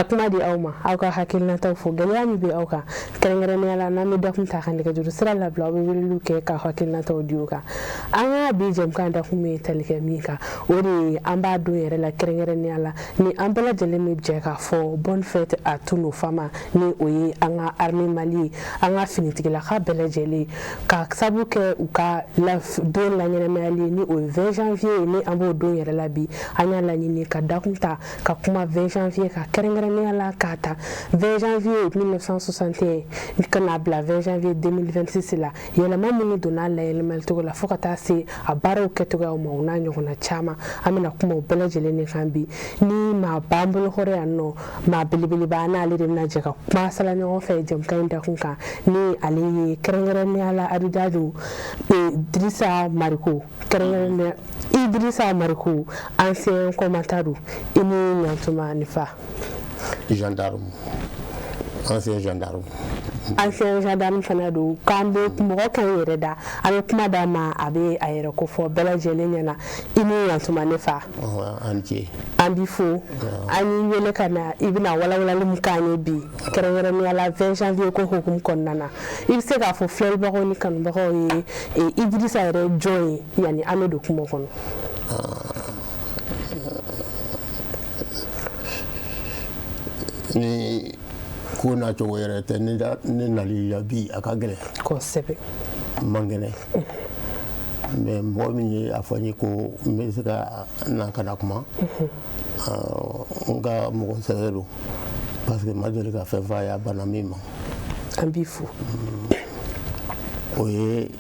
Ka kuma di aw ma, aw ka hakilinataw fɔ, gɛlɛya min bɛ aw kan kɛrɛnkɛrɛnnenya la. N'an bɛ dakun ta ka nɛgɛjuru sira labila, aw bɛ weleliw kɛ ka hakilinataw di o kan. An ka bi jɛmukan dakun bɛ tali kɛ min kan, o de ye an b'a don yɛrɛ la kɛrɛnkɛrɛnnenya la ni an bɛɛ lajɛlen bɛ jɛ k'a fɔ bonne fête à tous nos FAMa, ni o ye an ka armée Mali ye, an ka finitigilaka bɛɛ lajɛlen, ka sabu kɛ u ka don laɲɛnamayali ni o ye 20 janvier. Ni an b'o don yɛrɛ la bi, an y'a laɲini ka dakun ta ka kuma 20 janvier ka kɛrɛnkɛrɛnnenya la, k'a ta 20 janvier 1961 ka n'a bila 20 janvier 2026 la, yɛlɛma minnu donna layɛlɛmali cogo la, fo ka taa se a baaraw kɛcogoyaw ma, o n'a ɲɔgɔnna caman. An bɛna kuma o bɛɛ lajɛlen de kan bi ni maa b'an bolokɔrɔ yan nɔ, maa belebeleba, n'ale de bɛna jɛ ka kuma sala ɲɔgɔn fɛ jɛmukan in dakun kan, ni ale ye kɛrɛnkɛrɛnnenya la Adijaju Dirisa Mariko, kɛrɛnkɛrɛnnenya Idrissa Mariko, ancien commandant don. I ni ɲantuma ne fa. Gendarme, ancien gendarme. Ancien gendarme fana don. K'an bɛ mɔgɔ kan yɛrɛ da, an bɛ kuma d'a ma, a bɛ a yɛrɛ ko fɔ bɛɛ lajɛlen ɲɛna. I ni ɲantuma ne fa. An ce. An b'i fo. An y'i wele ka na, i bɛna walawalali min k'an ye bi, kɛrɛnkɛrɛnnenya la 20 janvier ko hukumu kɔnɔna na, i bɛ se k'a fɔ filɛlibagaw ni kanubagaw ye Idrissa yɛrɛ jɔn ye, yanni an bɛ don kuma kɔnɔ? Ni ko n'a cogo yɛrɛ tɛ, ne nali la bi a ka gɛlɛn. Kosɛbɛ. N man kɛnɛ, mais mɔgɔ min ye a fɔ n ye ko n bɛ se ka na ka na kuma, n ka mɔgɔ sɛbɛ don, parce que n ma deli ka fɛn fɔ a ye a banna min ma. An b'i fo. O ye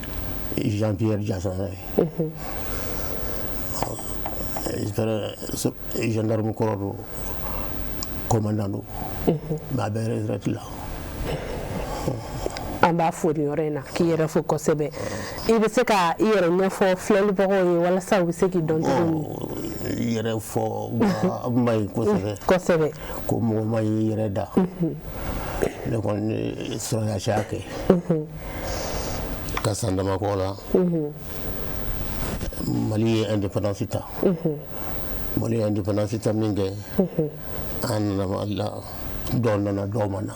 Jean Pierre Jasana ye, gendarme kɔrɔ don, commandant don, mais a bɛ retraite la. An b'a fo nin yɔrɔ in na k'i yɛrɛ fo kosɛbɛ. I bɛ se ka i yɛrɛ ɲɛfɔ filɛlibagaw ye walasa u bɛ se k'i dɔn cogo min? I yɛrɛ fɔ ma ɲi kosɛbɛ. Kosɛbɛ. Ko mɔgɔ ma y'i yɛrɛ da. Ne kɔni ye sɔrɔdasiya kɛ ka san dama kɔ la. Mali ye indépendance ta. Mali ye indépendance ta min kɛ, an nana Mali la, dɔw nana, dɔw ma na,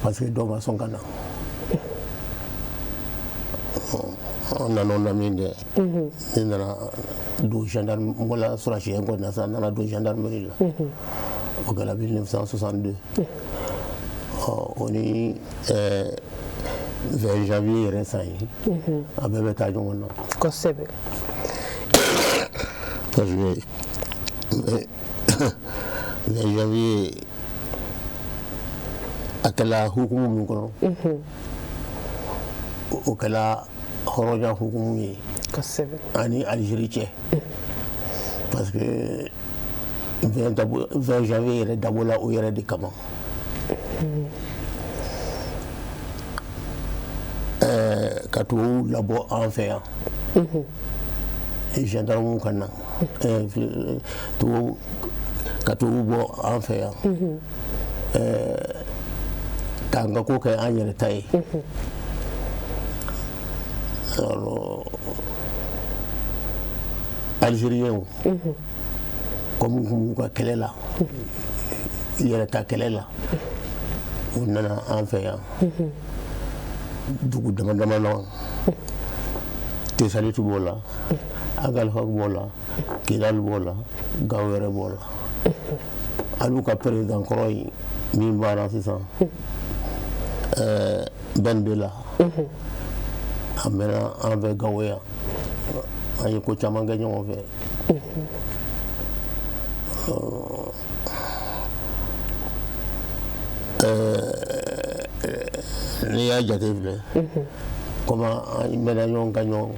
parce que dɔw ma sɔn ka na. An nana na min kɛ, ne nana don gendarme, n bɔra sɔrɔdasiya kɔnɔ na sisan, n nana don gendarmerie la. O kɛra 1962. Ɔ, o ni 20 janvier yɛrɛ san ye, a bɛɛ bɛ taa ɲɔgɔn na. Parce que 20 janvier a kɛla hukumu min kɔnɔ, o kɛla hɔrɔnya hukumu ye ani Algérie cɛ, parce que 20 janvier yɛrɛ dabɔla o yɛrɛ de kama. Ka tubabuw labɔ an fɛ yan, gendarmew ka na, ka tubabuw bɔ an fɛ yan, k'an ka ko kɛ an yɛrɛ ta ye. Alors Algériens, comme u tun b'u ka kɛlɛ la, yɛrɛ ta kɛlɛ la, u nana an fɛ yan dugu dama dama na. Tesaliti b'o la, Agalfak b'o la, Kidal b'o la, Gawo yɛrɛ b'o la. Hali u ka président kɔrɔ in min banna sisan, Ben Bella, a mɛnna an fɛ Gawo yan, an ye ko caman kɛ ɲɔgɔn fɛ. N'i y'a jate filɛ, komi an mɛnna ɲɔgɔn kan, an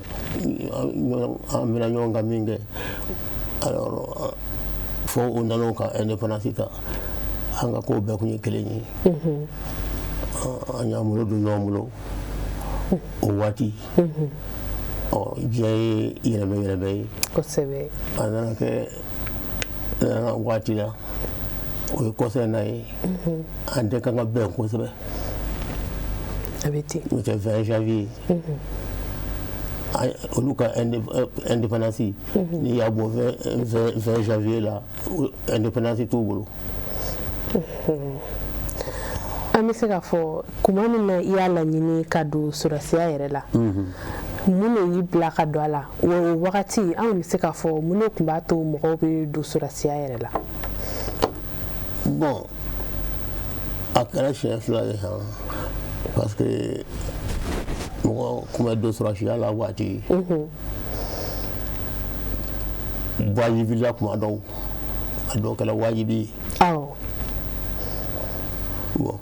mɛnna ɲɔgɔn kan min kɛ, alors fo u nana ka indépendance ta, an ka kow bɛɛ tun ye kelen ye. An y'an bolo don ɲɔgɔn bolo o waati. Ɔ, diɲɛ ye yɛlɛmɛ yɛlɛmɛ ye. A nana kɛ nana waati la, o ye kɔsɛ na ye, an tɛ kan ka bɛn kosɛbɛ. A bɛ ten. N'o tɛ, 20 janvier Olu ka indépendance, n'i y'a bɔ 20 janvier la, indépendance t'u bolo. An bɛ se k'a fɔ kuma min na i y'a laɲini ka don sɔrɔdasiya yɛrɛ la, mun de y'i bila ka don a la? O wagati an bɛ se k'a fɔ mun de tun b'a to mɔgɔw bɛ don sɔrɔdasiya yɛrɛ la? Bon, a kɛra siɲɛ 2 ye han, parce que mɔgɔ tun bɛ don sɔrɔdasiya la waati wajibila, kuma dɔw a dɔw kɛra wajibi ye. Bon,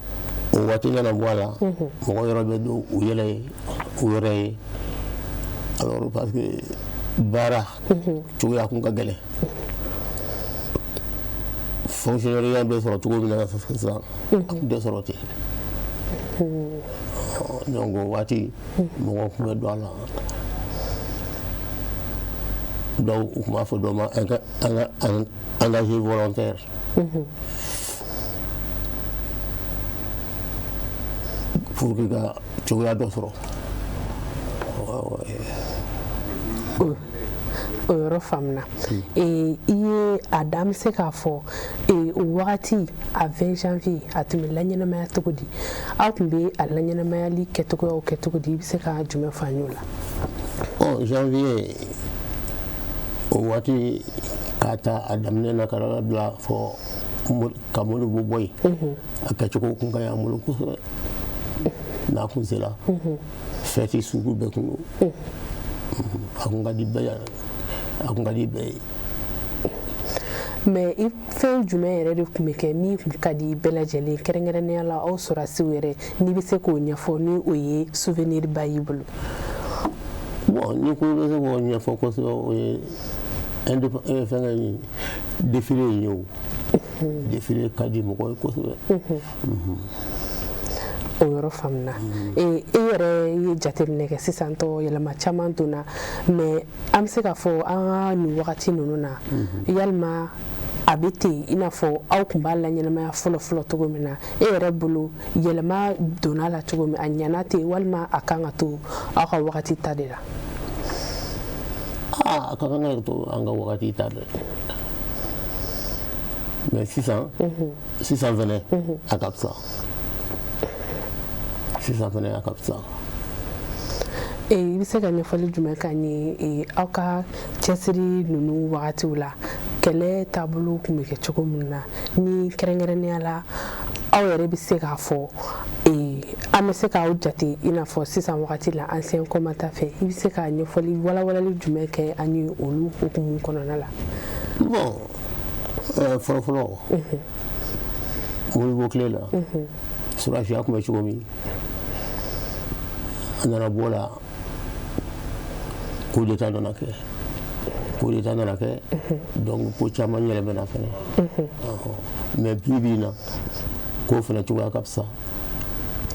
o waati nana bɔ a la, mɔgɔ yɛrɛ bɛ don u yɛrɛ ye, u yɛrɛ ye. Alors parce que baara cogoya kun ka gɛlɛn, fonctionnaire bɛ sɔrɔ cogo min na sisan, a kun tɛ sɔrɔ ten. Donc o waati mɔgɔw tun bɛ don a la, dɔw u tun b'a fɔ dɔw ma engagé volontaire pour que ka cogoya dɔ sɔrɔ. O yɔrɔ faamuna. I ye a da, an bɛ se k'a fɔ o wagati a 20 janvier a tun bɛ laɲɛnamaya cogo di? Aw tun bɛ a laɲɛnamayali kɛcogoyaw kɛ cogo di? I bɛ se ka jumɛn fɔ an y'o la? Ɔ, janvier o waati, k'a ta a daminɛ na ka na bila fɔ ka Modibo bɔ yen, a kɛcogo kun ka ɲi an bolo kosɛbɛ. N'a kun sera, fête sugu bɛɛ kun don, a kun ka di bɛɛ ye, a kun ka di bɛɛ ye. Mais i fɛn jumɛn yɛrɛ de tun bɛ kɛ min tun ka di bɛɛ lajɛlen, kɛrɛnkɛrɛnnenya la aw sɔrɔdasiw yɛrɛ, n'i bɛ se k'o ɲɛfɔ, ni o ye souvenir ba y'i bolo? Bon, ni ko i bɛ se k'o ɲɛfɔ kosɛbɛ, o ye fɛnkɛ in, défilé in ye. O défilé ka di mɔgɔw ye kosɛbɛ. O yɔrɔ faamuna. E yɛrɛ ye jateminɛ kɛ sisan tɔ, yɛlɛma caman donna, mais an bɛ se k'a fɔ an ka nin wagati ninnu na, yalima a bɛ ten i n'a fɔ aw tun b'a laɲɛnamaya fɔlɔ fɔlɔ cogo min na? E yɛrɛ bolo, yɛlɛma donna la cogo min, a ɲɛna ten walima a kan ka to aw ka wagati ta de la? Aa, a ka kan ka to an ka wagati ta dɛ, mais sisan sisan fɛnɛ a ka fisa, sisan fɛnɛ a ka fisa. I bɛ se ka ɲɛfɔli jumɛn k'an ye aw ka cɛsiri ninnu wagatiw la, kɛlɛ taabolo tun bɛ kɛ cogo min na, ni kɛrɛnkɛrɛnnenya la aw yɛrɛ bɛ se k'a fɔ an bɛ se k'aw jate i n'a fɔ sisan wagati la ancien combattant fɛ, i bɛ se ka ɲɛfɔli walawalali jumɛn kɛ an ye olu hukumu kɔnɔna la? Bon, fɔlɔ fɔlɔ Modibo tile la, sɔrɔdasiya tun bɛ cogo min, a nana bɔ la, coup d'état nana kɛ, coup d'état nana kɛ, donc ko caman yɛlɛmana fɛnɛ. Mais bi bi in na, ko fɛnɛ cogoya ka fisa,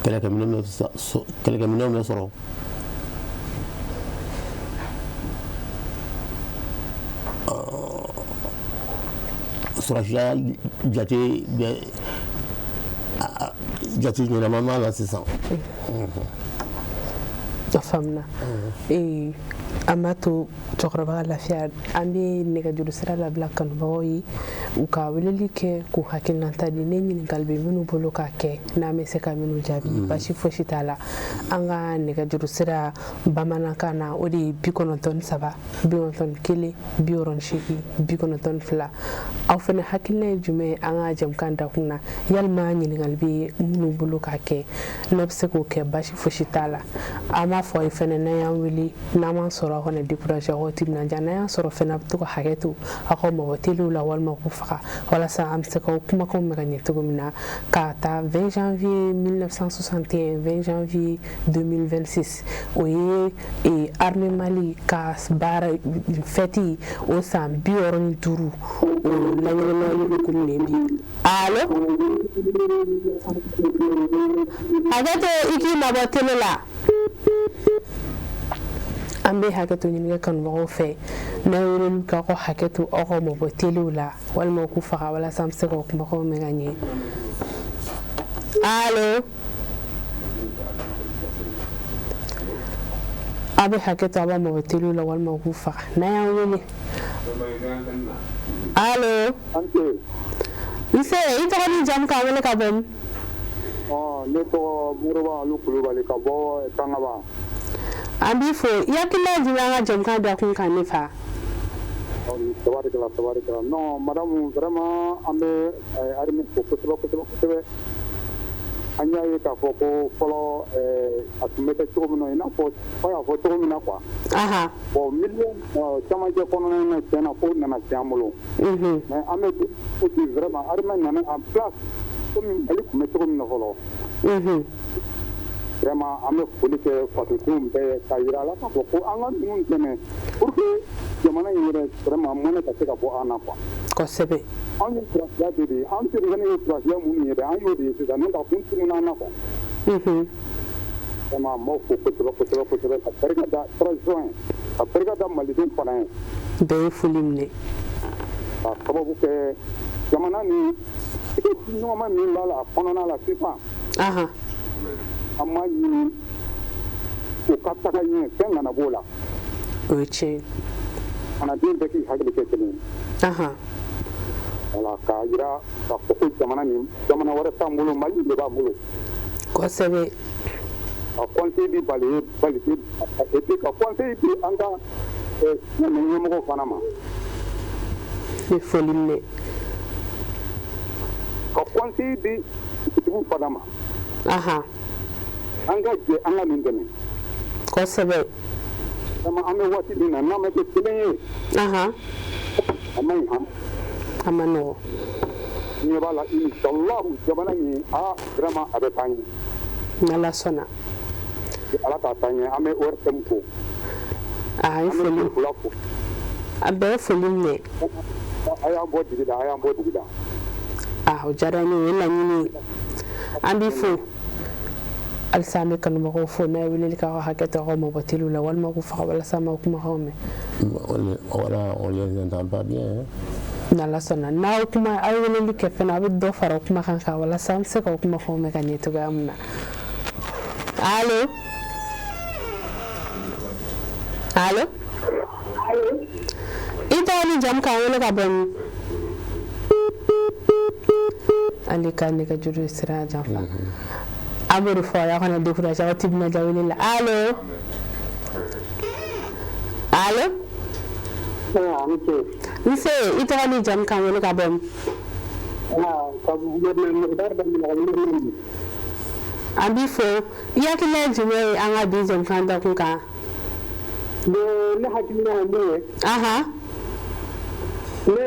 kɛlɛkɛminɛnw bɛ sɔrɔ. Sɔrɔdasiya jate bɛ jate ɲɛnama b'a la sisan. A faamuna. An b'a to cɛkɔrɔba ka lafiya, an bɛ nɛgɛjuru sira labila kanubagaw ye, u ka weleli kɛ k'u hakilinata di, ni ɲininkali bɛ minnu bolo k'a kɛ, n'an bɛ se ka minnu jaabi, basi fosi t'a la. An ka nɛgɛjuru sira bamanankan na, o de ye 93 91 68 92. Aw fana hakilina ye jumɛn ye an ka jɛmukan dakun na? Yalima ɲininkali bɛ minnu bolo k'a kɛ, n'a bɛ se k'o kɛ, basi fosi t'a la. An b'a fɔ aw ye fɛnɛ, n'an y'an wele, n'an m'an sɔrɔ, aw kana décourager aw timinandiya. N'an y'an sɔrɔ fɛnɛ, a bɛ to ka hakɛ to, aw ka mabɔ teliw la walima k'u faga, walasa an bɛ se k'aw kumakanw mɛn ka ɲɛ cogo min na. K'a ta 20 janvier 1961, 20 janvier 2026, o ye armée Mali ka baara fête o san 65, o laɲɛnamayali hukumu de bi. Allo, hakɛ to, i k'i mabɔ télé la. An bɛ hakɛ to ɲini kanubagaw fɛ, n'a ye weleli kɛ, aw ka hakɛ to, aw ka mabɔ telew la walima k'u faga, walasa an bɛ se k'aw kumakanw mɛn ka ɲɛ. Allo, A bɛ hakɛ to, a b'a mabɔ teliw la walima k'u faga n'a y'an wele. Allo? Nse, i tɔgɔ ni jamu, k'an wele ka bɔ min? Ne tɔgɔ Moriba Alu Kulubali, ka bɔ Kangaba. An b'i fo. I hakilina ye jumɛn an ka jɛmukan dakun kan, ne fa? Tabarikala, tabarikala. Non, madame, vraiment, an bɛ armée fo kosɛbɛ, kosɛbɛ, kosɛbɛ. An y'a ye k'a fɔ ko fɔlɔ, a tun bɛ kɛ cogo min na, i n'a fɔ fa y'a fɔ cogo min na quoi. Bon, milieu camancɛ kɔnɔna na, tiɲɛ na, ko nana tiɲɛ an bolo. Mais an bɛ ko bi, vraiment, armée nana en place komi Mali tun bɛ cogo min na fɔlɔ. Vraiment, an bɛ foli kɛ fasodenw bɛɛ ye k'a jira a la k'a fɔ ko an ka ninnu dɛmɛ pour que jamana in yɛrɛ, vraiment, mɔnɛ ka se ka bɔ an na quoi. Anw ye sɔrɔdasiya de ye, an terikɛ ye sɔrɔdasiya minnu ye dɛ, an y'o de ye sisan, n'o tɛ a kun tununna an na quoi. Vraiment, n b'aw fo kosɛbɛ, kosɛbɛ, kosɛbɛ, ka barika da transition ye, ka barika da malidenw fana ye. Bɛɛ ye foli minɛ. Ka sababu kɛ jamana ni ɲɔgɔnma min b'a la a kɔnɔna la sisan, an b'a ɲini u ka taga ɲɛ, fɛn kana b'o la. O ye tiɲɛ ye. Jamanaden bɛɛ k'i hakili kɛ kelen ye. Voilà, k'a jira k'a fɔ ko jamana nin, jamana wɛrɛ t'an bolo, Mali de b'an bolo. Ka conseil di bali bali, et puis ka conseil di an ka ɲɛmɔgɔw fana ma. Ni foli minɛ. Ka conseil di dugutigiw fana ma. An ka jɛ an ka nin dɛmɛ. Vraiment, an bɛ waati min na, n'an ma kɛ kelen ye, a man ɲi han. A ma nɔgɔn. Ɲɛ b'a la, inchallah, jamana in, ah, vraiment, a bɛ taa ɲɛ. N'Ala sɔnna. Ala k'a taa ɲɛ. An bɛ ORTM fo. Ye An bɛ foli. Fula fo. A bɛɛ ye foli minɛ. A y'an bɔ dibi la, a y'an bɔ dibi la. O diyara n ye, o ye laɲini ye. An b'i fo halisa. An bɛ kanubagaw fo. N'a ye weleli kɛ, aw ka hakɛ to, aw ka mabɔ teliw la walima k'u faga walasa an b'aw kumakanw mɛn. Voilà, on les entend pas bien, hein. N'Ala sɔnna, n'aw kuma, aw ye weleli kɛ fɛnɛ, aw bɛ dɔ fara o kumakan kan walasa an bɛ se k'aw kumakanw mɛn ka ɲɛ cogoya min na. Allo, allo? I tɔgɔ ni jamu, k'an wele ka bɔ min? Ale ka nɛgɛjuru sira janfa. An b'o de fɔ aw ye, aw kana décourager, aw timinadiya wele la. Allo, allo? Nse, i tɔgɔ ni jamu, k'an wele ka bɔ min? An b'i fo. I hakilina ye jumɛn ye an ka bi jɛmukan dakun kan? Bon, ne hakilina ye mun ye, ne ye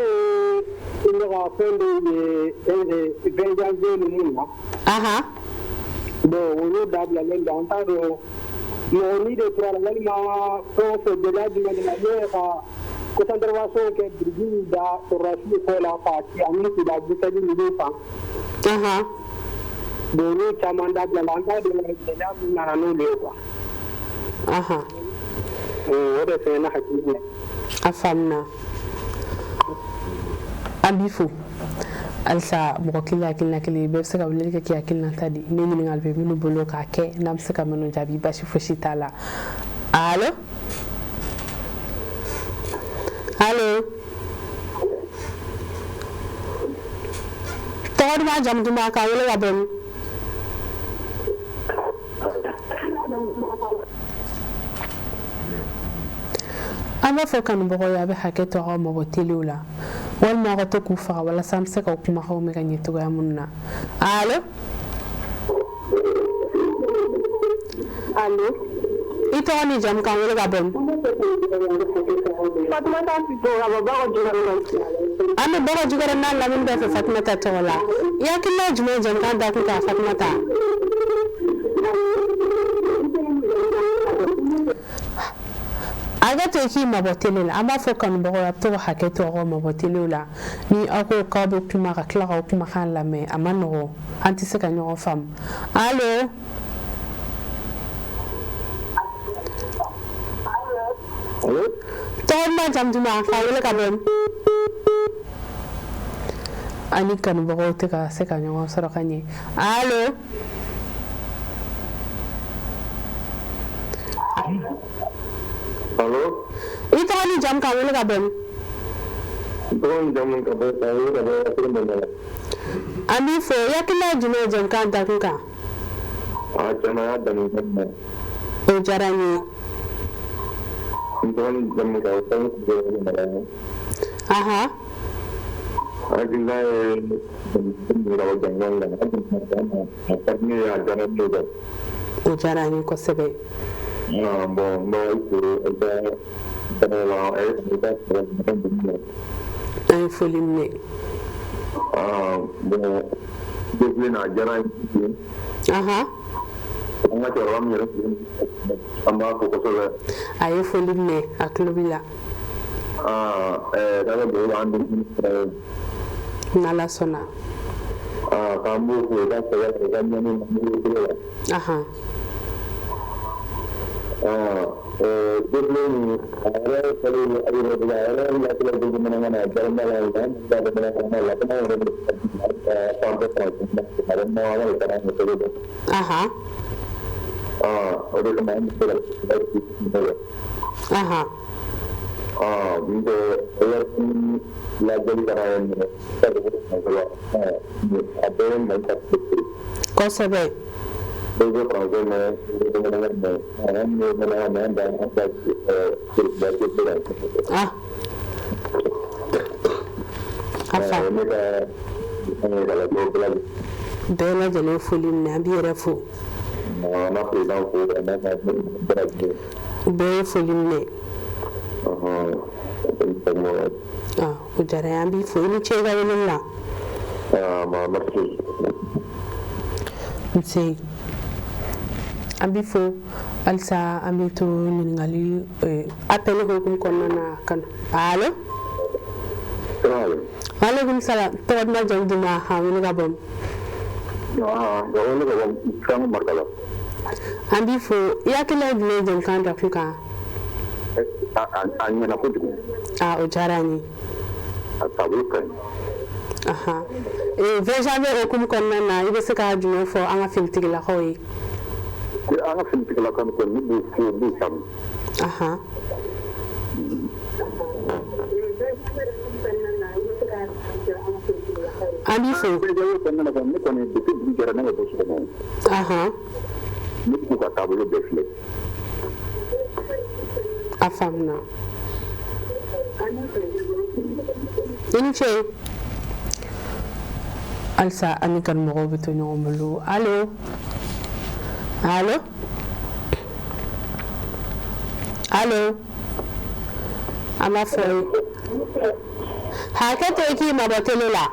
n bɛ ka fɛn dɔw ye 20 janvier ninnu na. Bon, olu dabilalen don, an t'a dɔn mɔgɔ ni de tora la walima fɛn o fɛn, gɛlɛya jumɛn de la ne ye ka concentration kɛ biriki da sɔrɔdasiw kɔ la k'a ci ani k'u da busɛli ninnu kan. Bon, olu caman dabilala, an t'a dɔn gɛlɛya min nana n'olu ye quoi. O de fɛnɛ ye ne hakilina ye. A faamuna, an b'i fo halisa. Mɔgɔ kelen hakilina kelen, bɛɛ bɛ se ka weleli kɛ k'i hakilina ta di. Ni ɲininkali bɛ minnu bolo k'a kɛ, n'an bɛ se ka minnu jaabi, basi fosi t'a la. Allo, allo? Tɔgɔ duman, jamu duman, k'an wele ka bɔ min? An b'a fɔ kanubagaw ye, a bɛ hakɛ to, aw mabɔ teliw la walima aw ka to k'u faga walasa an bɛ se k'aw kumakanw mɛn ka ɲɛ cogoya minnu na. Allo? Allo? I tɔgɔ ni jamu, k'an wele ka bɔ min? Fatumata Sise, ka bɔ Bakɔ Jikɔrɔni. An bɛ Bakɔ Jikɔrɔni n'a lamini bɛɛ fɛ Fatumata tɔgɔ la. I hakilina ye jumɛn ye jɛmukan dakun kan, Fatumata? Hakɛ to, i k'i mabɔ tele la. An b'a fɔ kanubagaw ye, a bɛ to ka hakɛ to, aw ka mabɔ telew la. Ni aw ko k'aw bɛ kuma ka tila k'aw kumakan lamɛn, a ma nɔgɔn, an tɛ se ka ɲɔgɔn faamu. Allo? Tɔgɔ duman, jamu duman, k'an wele ka bɔ min? Ani kanubagaw tɛ ka se ka ɲɔgɔn sɔrɔ ka ɲɛ. Allo? Allo. I tɔgɔ ni jamu k'an wele ka bɔ min? N tɔgɔ ni jamu ka bɔ k'an wele ka bɔ Sɛgɛn. An b'i fo, i hakilina ye jumɛn ye jɛmukan dakun kan? Ah, tiɲɛ na, a y'a daminɛ daminɛ. O diyara n ye. N tɔgɔ ni jamu ka bɔ. Ahan. Hakilina ye a ka di ne ye, a diyara ne ye. O diyara n ye kosɛbɛ. Bon, n b'aw fo aw ka baara la, aw ka An ye foli minɛ. Bon, défilé nin a diyara n ye. Ahan. An ka cɛkɔrɔba min yɛrɛ an b'a fo kosɛbɛ. A ye foli minɛ, a tulo b'i la. K'ala dugawu k'an denmisɛnninw. N'Ala sɔnna. K'an b'u fo u ka sɛgɛn la, u ka ɲani na cogo la. Ahan. Défilé nin a yɛrɛ fɔlen a yɛrɛ a yɛrɛ latigɛ bamanankan na, a diyara n la, an b'a bamanankan na, lakana yɛrɛ bɛ fan bɛɛ fara a bɛ kalan kɛ cogo dɔn. Ahan. O de kama an bɛ se ka. Ahan. N bɛ lajɛli kɛra yen nɔ, a bɛɛ ye Mali ka. Kosɛbɛ. Bɛɛ bɛ français mɛn, bɛɛ bɛ bamanankan mɛn, an bɛ bamanankan mɛn, an b'a Ah. A fa. Ne ka bɛɛ lajɛlen foli minɛ, an b'i yɛrɛ fo. An b'a président fo, a n'a ka bɛɛ lajɛlen. Bɛɛ ye foli minɛ. O diyara n ye, an b'i fo, i ni ce i ka weleli la. Merci. Nse, an b'i fo halisa, an bɛ to ɲininkali appel hukumu kɔnɔna na ka na. Allo. Waaleykum salam, tɔgɔ duman, jamu duman, k'an wele ka bɔ min? Ka wele ka bɔ Kanu Marikala. An b'i fo, i hakilina ye jumɛn ye jɛmukan dakun kan? A ɲɛna kojugu. O diyara n ye. A taabolo ka ɲi. Ahan. 20 janvier hukumu kɔnɔna na, i bɛ se ka jumɛn fɔ an ka finitigilakaw ye? An ka finitigilakaw kɔni, ne b'u fo, n b'u tanu. Ahan. An b'i fo. Kɔnɔna na kɔni, ne kɔni depuis dugu jɛra ne ma bɔ so kɔnɔ. Ahan. Ne b'u ka taabolo bɛɛ filɛ. A faamuna. I ni ce. Halisa an ni kanumɔgɔw bɛ to ɲɔgɔn bolo. Allo. Allo. Allo. An b'a fɔ ye. Hakɛ to, i k'i mabɔ télé la.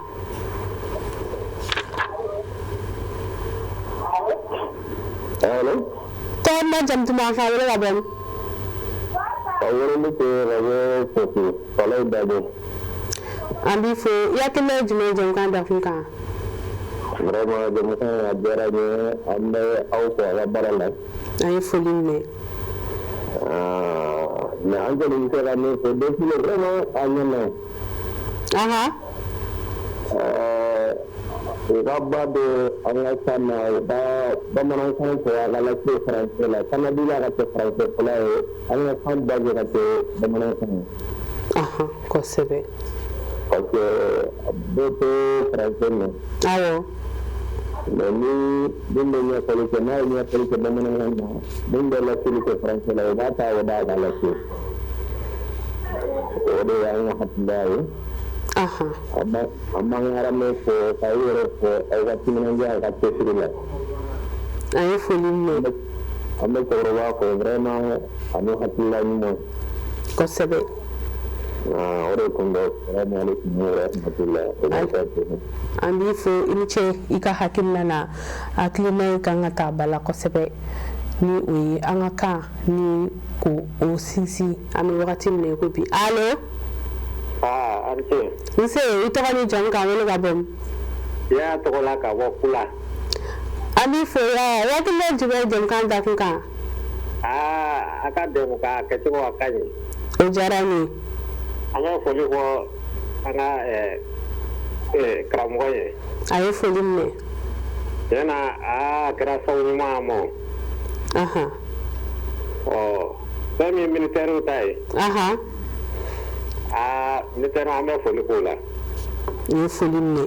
Allo. Tɔgɔ duman, jamu duman, k'an wele ka bɔ min? Ka weleli kɛ ka bɔ Soso, Falaye Dabo. An b'i fo, i hakilina ye jumɛn ye jɛmukan dakun kan? Vraiment, jɛmukan a diyara n ye, an bɛ aw fo aw ka baara la. An ye foli minɛ. Mais an kɔni bɛ se ka min fɔ défilé, vraiment a ɲɛna. Ahan. U ka ba don an ka kan na, u ka bamanankan fɔ, a ka lase français la, Kanabila ka kɛ français fɔla ye, an ka kan base ka kɛ bamanankan ye. Ahan, kosɛbɛ. Parce que bɛɛ tɛ français mɛn. Awɔ. Mais ni min bɛ ɲɛfɔli kɛ, n'a ye ɲɛfɔli kɛ bamanankan na, min bɛ laseli kɛ français la, o b'a ta o d'a ka lase. O de y'an ka hakilina ye. Ahan. An b'an ka armée fo, k'aw yɛrɛ fo aw ka timinandiya, aw ka cɛsiri la. An ye foli minɛ. An bɛ cɛkɔrɔba fo vraiment, a n'o hakilila ɲuman. Kosɛbɛ. O de tun bɛ. Salamu aleykum wa rahmatulah wa barakatuhu. An b'i fo, i ni ce i ka hakilina na, hakilina in kan ka ta ba la kosɛbɛ, ni o ye an ka kan ni ko o sinsin an bɛ wagati min na i ko bi. Allo. Aa, a ni ce. Nse, i tɔgɔ ni jamu, k'an wele ka bɔ min? Yaya tɔgɔ la ka bɔ Kula. An b'i fo, hakilina ye jumɛn ye jɛmukan dakun kan? Aa, a ka dɛmɛ k'a kɛcogo a ka ɲi. O diyara n ye. An ka foli fɔ an ka karamɔgɔ ye. A ye foli minɛ. Tiɲɛ na, aa, a kɛra sababu ɲuman a ma. Ahan. Ɔ. Fɛn min militaire ta ye. Aa militaire an bɛ foli k'o la. U ye foli minɛ.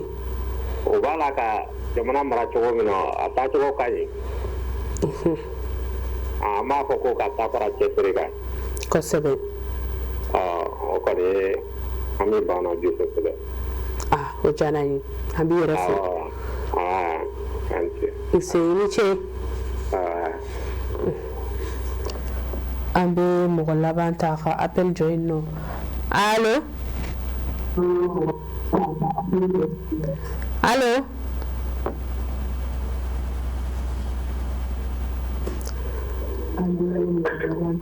O b'a la ka jamana mara cogo min na a taacogo ka ɲi. An b'a fɔ ko ka taa fara cɛsiri kan. Kosɛbɛ. O kɔni ye an bɛ ban bi kosɛbɛ. Ah, o diyara n ye. An b'i yɛrɛ fo. An ce. Nse, i ni ce. An bɛ mɔgɔ laban ta ka appel jɔ yen nɔ. Allo? Allo?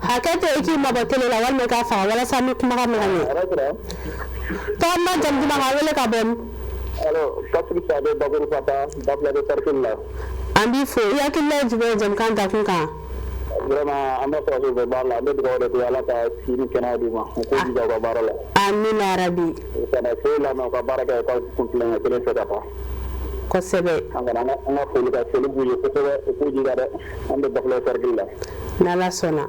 Hakɛ to i k'i mabɔ télé la walima i k'a faga walasa an bɛ kumakan mɛn ka ɲɛ. Tɔgɔ duman jamu duman k'an wele ka bɔ min? Allo, Kasiri Sabe Bakuru Fata, Bafulabe cercle la. An b'i fo, i hakilina ye jumɛn ye jamukan dakun kan? Vraiment an bɛ sɔrɔsiw fo baara la, an bɛ dugawu de kɛ Ala ka si ni kɛnɛya d'u ma, u k'u jija u ka baara la. Amina yarabi. U kana foyi lamɛn u ka baara kɛ u ka kuntilenna kelen fɛ ka taa. Kosɛbɛ. An kɔni an ka foli ka foli b'u ye kosɛbɛ, u k'u jija dɛ, an bɛ Bafulabe cercle la. N'Ala sɔnna.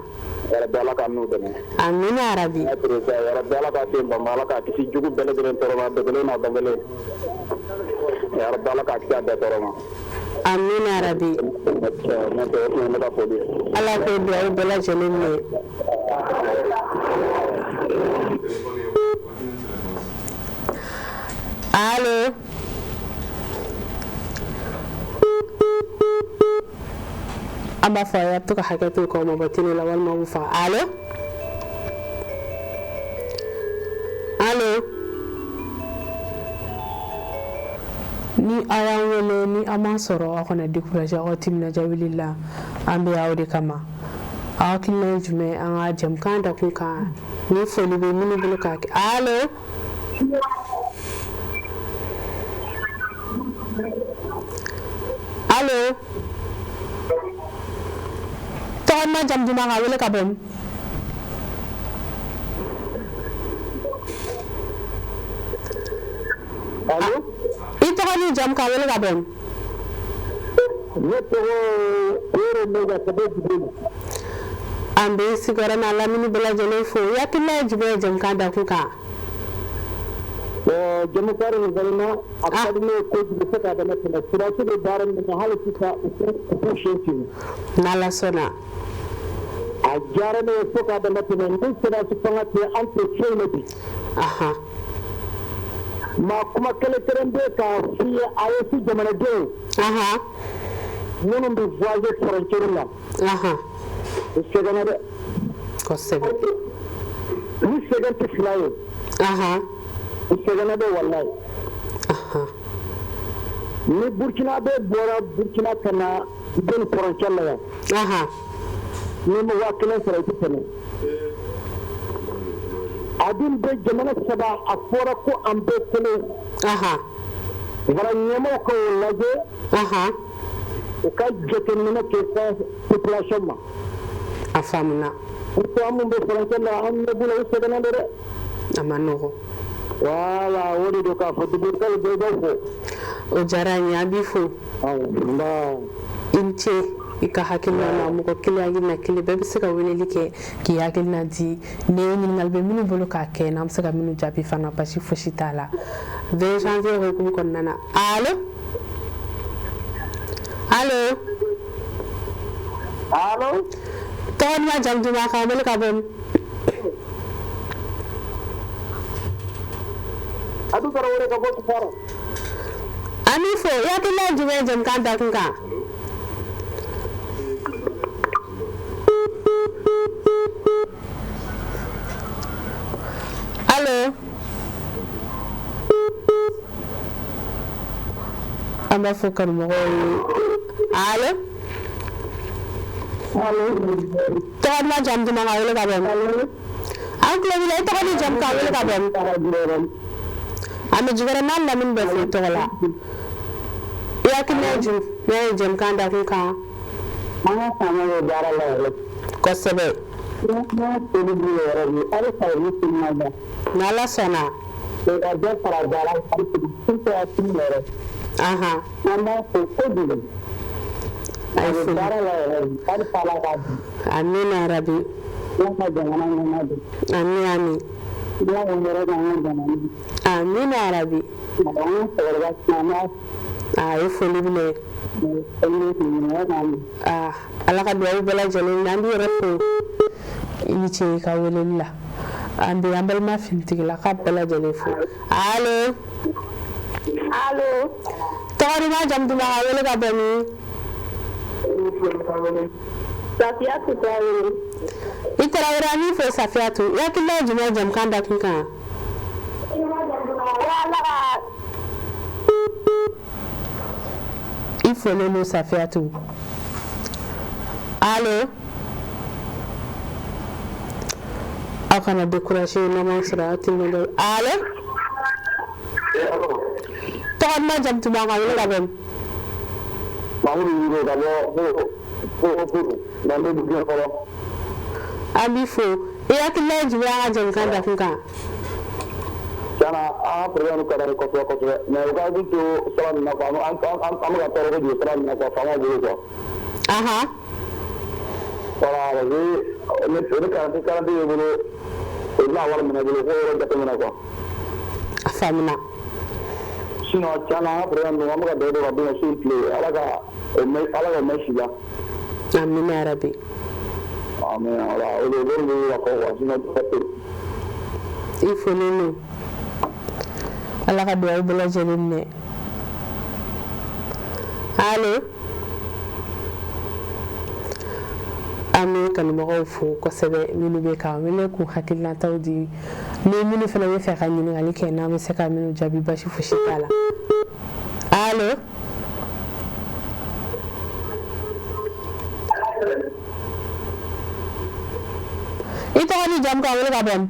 Yarabi Ala k'an n'u dɛmɛ. Amina yarabi. An ka président yarabi Ala k'a sen banban, Ala k'a kisi jugu bɛɛ lajɛlen tɔɔrɔ ma, dogolen n'a bangelen. Yarabi Ala k'a kisi a bɛɛ tɔɔrɔ ma. Amina yarabi. Ala k'o dugawu bɛɛ lajɛlen minɛ. Allo? An b'a fɔ a ye a bɛ to ka hakɛ to k'aw mabɔ télé la walima b'u faga. Allo? Allo? Ni aw y'an wele ni an m'an sɔrɔ aw kana décourager, aw ka timinadiya wuli la, an bɛ aw de kama. Aw hakilina ye jumɛn an ka jɛmukan dakun kan? Ni foli bɛ minnu bolo k'a kɛ. Allo? Allo? Tɔgɔ duman jamu duman k'a wele ka bɔ min? Allo? I tɔgɔ ni jamu k'a wele ka bɔ min? Ne tɔgɔ Yoro Maiga ka bɔ Djibouti. An bɛ sigiyɔrɔ n'a lamini bɛɛ lajɛlen fo. I hakilina ye jumɛn ye jɛmukan dakun kan? Bon, jɛmukan nin vraiment a ka di ne ye kojugu fo k'a dama tɛmɛ. Sɔrɔdasiw bɛ baara min na hali sisan u k'u sen ten. N'Ala sɔnna. A diyara ne ye fo k'a dama tɛmɛ. Ni sɔrɔdasi fanga tɛ an tɛ foyi la bi. Maa kuma kelen kelen bɛ k'a f'i ye AES jamanadenw. Minnu bɛ voyager frontière la. U sɛgɛnna dɛ. Kosɛbɛ. Ni sɛgɛn tɛ fila ye. U sɛgɛnna dɛ walayi. Ni Burkina bɛ bɔra Burkina ka na Guinée frontière la yan. N'i ma 1000 sɔrɔ i tɛ tɛmɛ. A dun bɛ jamana saba a fɔra ko an bɛɛ kelen. Wara ɲɛmaaw ka o lajɛ. U ka jateminɛ kɛ ka population ma. A faamuna. Ko an minnu bɛ frontière la an ɲɛ b'u la u sɛgɛnnen don dɛ. A ma nɔgɔ. Voilà o de don k'a fɔ Djibouti bɛɛ b'aw fo. O diyara n ye, an b'i fo. Nba. I ni ce i ka hakilina na. Mɔgɔ kelen hakilina kelen bɛɛ bɛ se ka weleli kɛ k'i hakilina di. Ni ɲininkali bɛ minnu bolo k'a kɛ n'an bɛ se ka minnu jaabi fana basi fosi t'a la. 20 janvier hukumu kɔnɔna na. Allo? Allo? Allo? Tɔgɔ duman jamu duman k'an wele ka bɔ min? Adu Tarawele ka bɔ Kufara. An b'i fo, i hakilina ye jumɛn ye jɛmukan dakun kan? Allo? An b'a fɔ kanumɔgɔw ye. Allo? Allo? Tɔgɔ duman jamu duman k'an wele ka bɔ min? An tulo b'i la, i tɔgɔ ni jamu k'an wele ka bɔ min? An bɛ Jikɔrɔni n'a lamini bɛɛ fo i tɔgɔ la. I hakilina ye jumɛn ye jɛmukan dakun kan? An ka faama bɛ baara la yɛrɛ. Kosɛbɛ. N ka foli b'u ye yɛrɛ de. Halisa u timinandiya. N'Ala sɔnna. U ka dɔ fara baara kan surtout yɛrɛ. An b'a fo kojugu. A ye foli. Baara la yɛrɛ de. Halisa Ala k'a di. Amina yarabi. Ala ka jamana ɲɛma don. Ami ami. Ala ka hɛrɛ k'an ka jamana. Amina yarabi. An ka cɛkɔrɔba caman. A ye foli minɛ. Aa Ala ka dugawu bɛɛ lajɛlen minɛ. An b'i yɛrɛ fo. I ni ce i ka weleli la. An bɛ an balima finitigilaka bɛɛ lajɛlen fo. Allo. Allo. Tɔgɔ duman jamu duman ka wele ka bɔ min? Safiyatu Tarawele. I Tarawele, an b'i fo Safiyatu. I hakilina ye jumɛn ye jamukan dakun kan? I folen don Safiyatu. Allo. Aw kana décourager n'aw m'an sɔrɔ aw tɛ. Allo. Tɔgɔ duman jamu duman ka wele ka bɔ min? Mamudu Yiro ka bɔ Fo Mande Burukina fɔlɔ. An b'i fo. I hakilina ye jumɛn ye an ka jamukan dakun kan? Tiɲɛna, an ka président ka d'an ye kosɛbɛ kosɛbɛ, mais u ka hakili to sira min na quoi, an bɛ ka tɔɔrɔ kojugu sira min na quoi, faamaw bolo quoi. Voilà, parce que ni carte b'i bolo, u bɛna wari minɛ i bolo, u k'o yɔrɔ jateminɛ quoi. A faamuna. Sinon tiɲɛna, an ka président ninnu, an bɛ ka dugawu kɛ ka d'u ma su ni tile, Ala ka o mɛn, Ala ka o mɛn si la. Amina yarabi. Amin, voilà, o de bɛ ka fɔ quoi, sinon tɛ. I folen don. Ala ka dugawu bɛɛ lajɛlen minɛ. Allo. An bɛ kanubagaw fo kosɛbɛ minnu bɛ k'an wele k'u hakilinataw di, ni minnu fana bɛ fɛ ka ɲininkali kɛ, n'an bɛ se ka minnu jaabi, basi fosi t'a la. Allo. I tɔgɔ ni jamu, k'an wele ka bɔ min?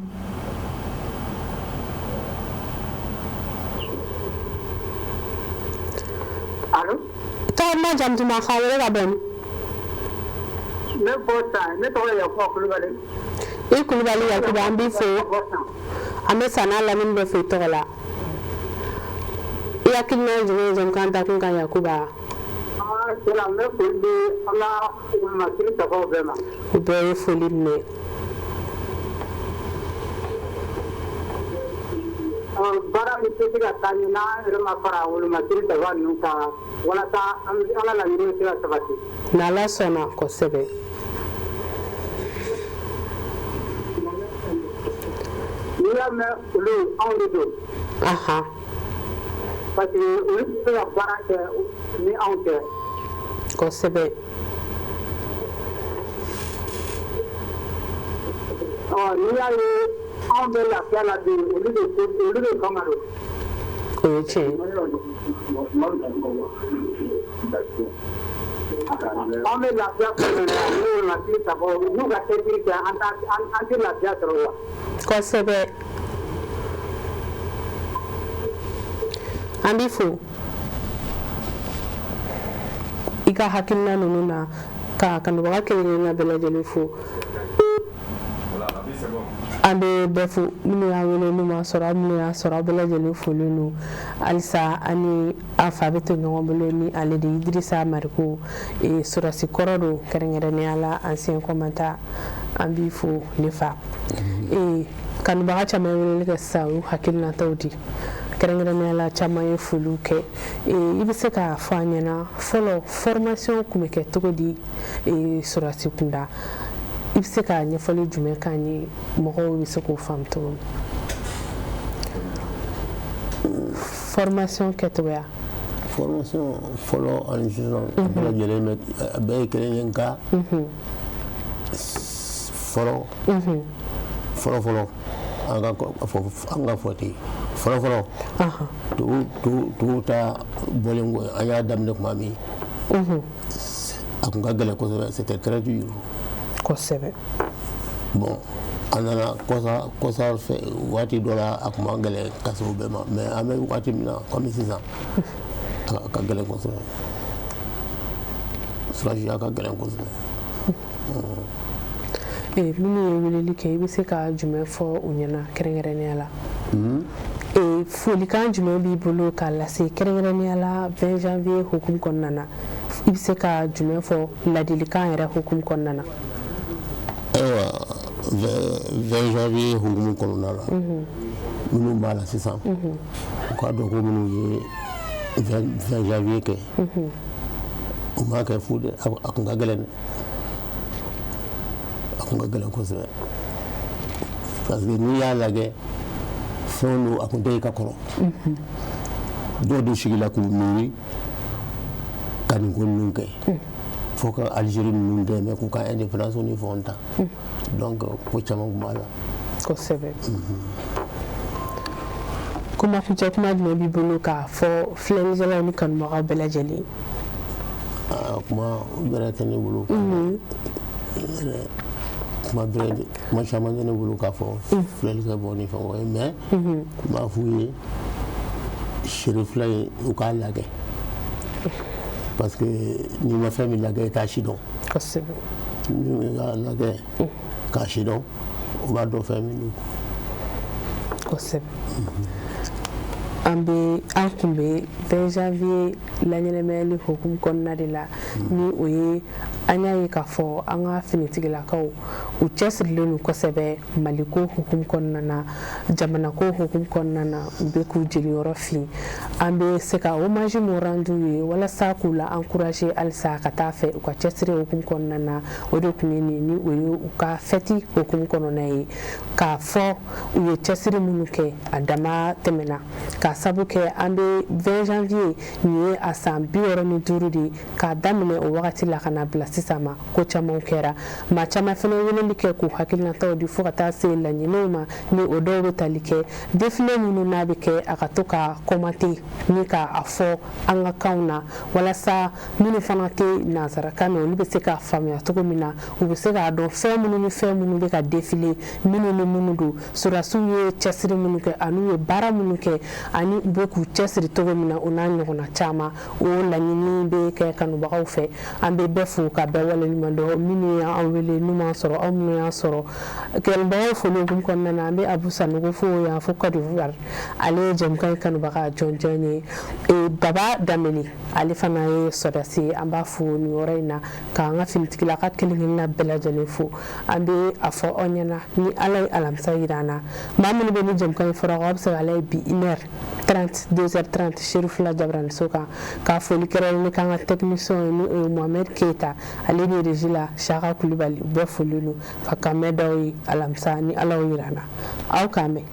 Allo. Tɔgɔ duman jamu duman, k'an wele ka bɔ min? Ne bɔ san, ne tɔgɔ ye Yakuba Kulubali. I Kulubali Yakuba, an b'i fo. An bɛ san n'a lamini bɛɛ fo i tɔgɔ la. I hakilina ye jumɛn ye jamukan dakun kan, Yakuba? Ah, tiɲɛna, n bɛ foli di an ka wolomasiri tabaw bɛɛ ma. U bɛɛ ye foli minɛ. Baara min tɛ se ka taa ɲɛ n'an yɛrɛ ma fara wolomasiri taba ninnu kan walasa an ka laɲini bɛ se ka sabati. N'Ala sɔnna, kosɛbɛ. N'i y'a mɛn olu, anw de don. Parce que olu tɛ se ka baara kɛ ni anw tɛ. Kosɛbɛ. Ɔ, n'i y'a ye anw bɛ lafiya la bi, olu de kama don. O ye tiɲɛ ye. Anw bɛ lafiya fɛn fɛn na, ni wolomasiri tabaw n'u ka cɛsiri kɛ, an tɛ lafiya sɔrɔ wa. Kosɛbɛ. An b'i fo i ka hakilina ninnu na, ka kanubaga kelen kelenna bɛɛ lajɛlen fo. An bɛ bɛɛ fo, minnu y'an wele n'u ma sɔrɔ, minnu y'a sɔrɔ, aw bɛɛ lajɛlen folen don. Halisa an ni an fa bɛ to ɲɔgɔn bolo, ni ale de Idirisa Mariko, sɔrɔdasi kɔrɔ don, kɛrɛnkɛrɛnnenya la ancien combattant. An b'i fo, ne fa. Kanubaga caman ye weleli kɛ sisan, u y'u hakilinataw di, kɛrɛnkɛrɛnnenya la caman ye foliw kɛ. I bɛ se k'a fɔ an ɲɛna fɔlɔ, formation tun bɛ kɛ cogo di sɔrɔdasi kunda? I bɛ se ka ɲɛfɔli jumɛn k'an ye, mɔgɔw bɛ se k'o faamu cogo min, formation kɛcogoya? Formation fɔlɔ ani sisan, a bɛɛ lajɛlen bɛ, a bɛɛ ye kelen ye, nka fɔlɔ fɔlɔ fɔlɔ, an ka fɔ ten, fɔlɔ fɔlɔ, tubabu ta bɔlen kɔ, an y'a daminɛ tuma min, a tun ka gɛlɛn kosɛbɛ, c'était très dur. Bon, a nana kɔsa kɔsa fɛ, waati dɔ la, a tun ma gɛlɛn ka se o bɛɛ ma, mais an bɛ waati min na komi sisan, a ka gɛlɛn kosɛbɛ, sɔrɔdasiya ka gɛlɛn kosɛbɛ. Minnu ye weleli kɛ, i bɛ se ka jumɛn fɔ u ɲɛna kɛrɛnkɛrɛnnenya la? Folikan jumɛn b'i bolo k'a lase kɛrɛnkɛrɛnnenya la 20 janvier hukumu kɔnɔna na? I bɛ se ka jumɛn fɔ ladilikan yɛrɛ hukumu kɔnɔna na? Ayiwa. 20 janvier hukumu kɔnɔna la, minnu b'a la sisan, u k'a dɔn ko minnu ye 20 janvier kɛ, u m'a kɛ fu dɛ. A kun ka gɛlɛn dɛ, a kun ka gɛlɛn kosɛbɛ, parce que n'i y'a lajɛ, fɛn don a kun tɛ yen ka kɔrɔ. Dɔw de sigila k'u miiri ka nin ko ninnu kɛ fo ka Algérie ninnu dɛmɛ k'u ka indépendance ni fɛnw ta. Donc ko caman tun b'a la. Kosɛbɛ. Kuma kuncɛ kuma jumɛn b'i bolo k'a fɔ filɛlikɛlaw ni kanubagaw bɛɛ lajɛlen? Kuma bɛrɛ tɛ ne bolo, kuma bɛrɛ, kuma caman tɛ ne bolo k'a fɔ filɛlikɛbaaw ni fɛnw ye, mais n b'a f'u ye, Cherifla in, u k'a lajɛ, parce que n'i ma fɛn min lajɛ, i t'a si dɔn. N'i y'a lajɛ k'a si dɔn, u b'a dɔn fɛn min don. Kosɛbɛ. An bɛ an kun bɛ 20 janvier laɲɛnɛmayali hukumu kɔnɔna de la, ni o ye an y'a ye k'a fɔ an ka finitigilakaw, u cɛsirilen don kosɛbɛ Maliko hukumu kɔnɔna na, jamanako hukumu kɔnɔna na, u bɛ k'u jeliyɔrɔ fin. An bɛ se ka hommage mun rendu ye walasa k'u la encourager halisa ka taa fɛ u ka cɛsiri hukumu kɔnɔna na, o de tun ye nin, ni o ye u ka fête hukumu kɔnɔna ye, k'a fɔ u ye cɛsiri minnu kɛ a dama tɛmɛna, k'a sabu kɛ an bɛ 20 janvier nin ye a san 65 de ye. K'a daminɛ o wagati la ka na bila sisan ma, ko caman kɛra, maa caman fana weleli kɛ k'u hakilinataw di, fo ka taa se laɲiniw ma, ni o dɔw bɛ tali kɛ défilé minnu n'a bɛ kɛ, a ka to ka commenter ni k'a fɔ an ka kanw na, walasa minnu fana tɛ nansarakan mɛn, olu bɛ se k'a faamuya cogo min na, u bɛ se k'a dɔn fɛn minnu ni fɛn minnu bɛ ka défilé, minnu ni minnu don, sɔrɔdasiw ye cɛsiri minnu kɛ ani u ye baara minnu kɛ, ani u bɛ k'u cɛsiri cogo min na, o n'a ɲɔgɔnna caman. O laɲini bɛ kɛ kanubagaw fɛ. An bɛ bɛɛ fo ka bɛɛ waleɲuman dɔn, minnu y'an wele n'u m'an sɔrɔ, aw minnu y'an sɔrɔ. Kanubagaw foli hukumu kɔnɔna na, an bɛ Abu Sanogo fo yan fo Côte d'Ivoire, ale ye jɛmukan in kanubaga jɔnjɔn ye. Baba Danbele, ale fana ye sɔrɔdasi ye, an b'a fo nin yɔrɔ in na, k'an ka finitigilaka kelen kelenna bɛɛ lajɛlen fo. An bɛ a fɔ aw ɲɛna, ni Ala ye alamisa yira an na, maa minnu bɛ ni jɛmukan in fɔra, aw bɛ se k'ala ye bi 1h30, 2h30, Cherifla Jabaraniso kan. K'a foli kɛrɛnkɛrɛnnen k'an ka technicien ye, ni o ye Mohamed Keita, ale ni régie la Saka Kulibali, u bɛɛ foli don ka kan mɛn d'aw ye alamisa, ni Ala y'o yira an na. Aw k'an mɛn.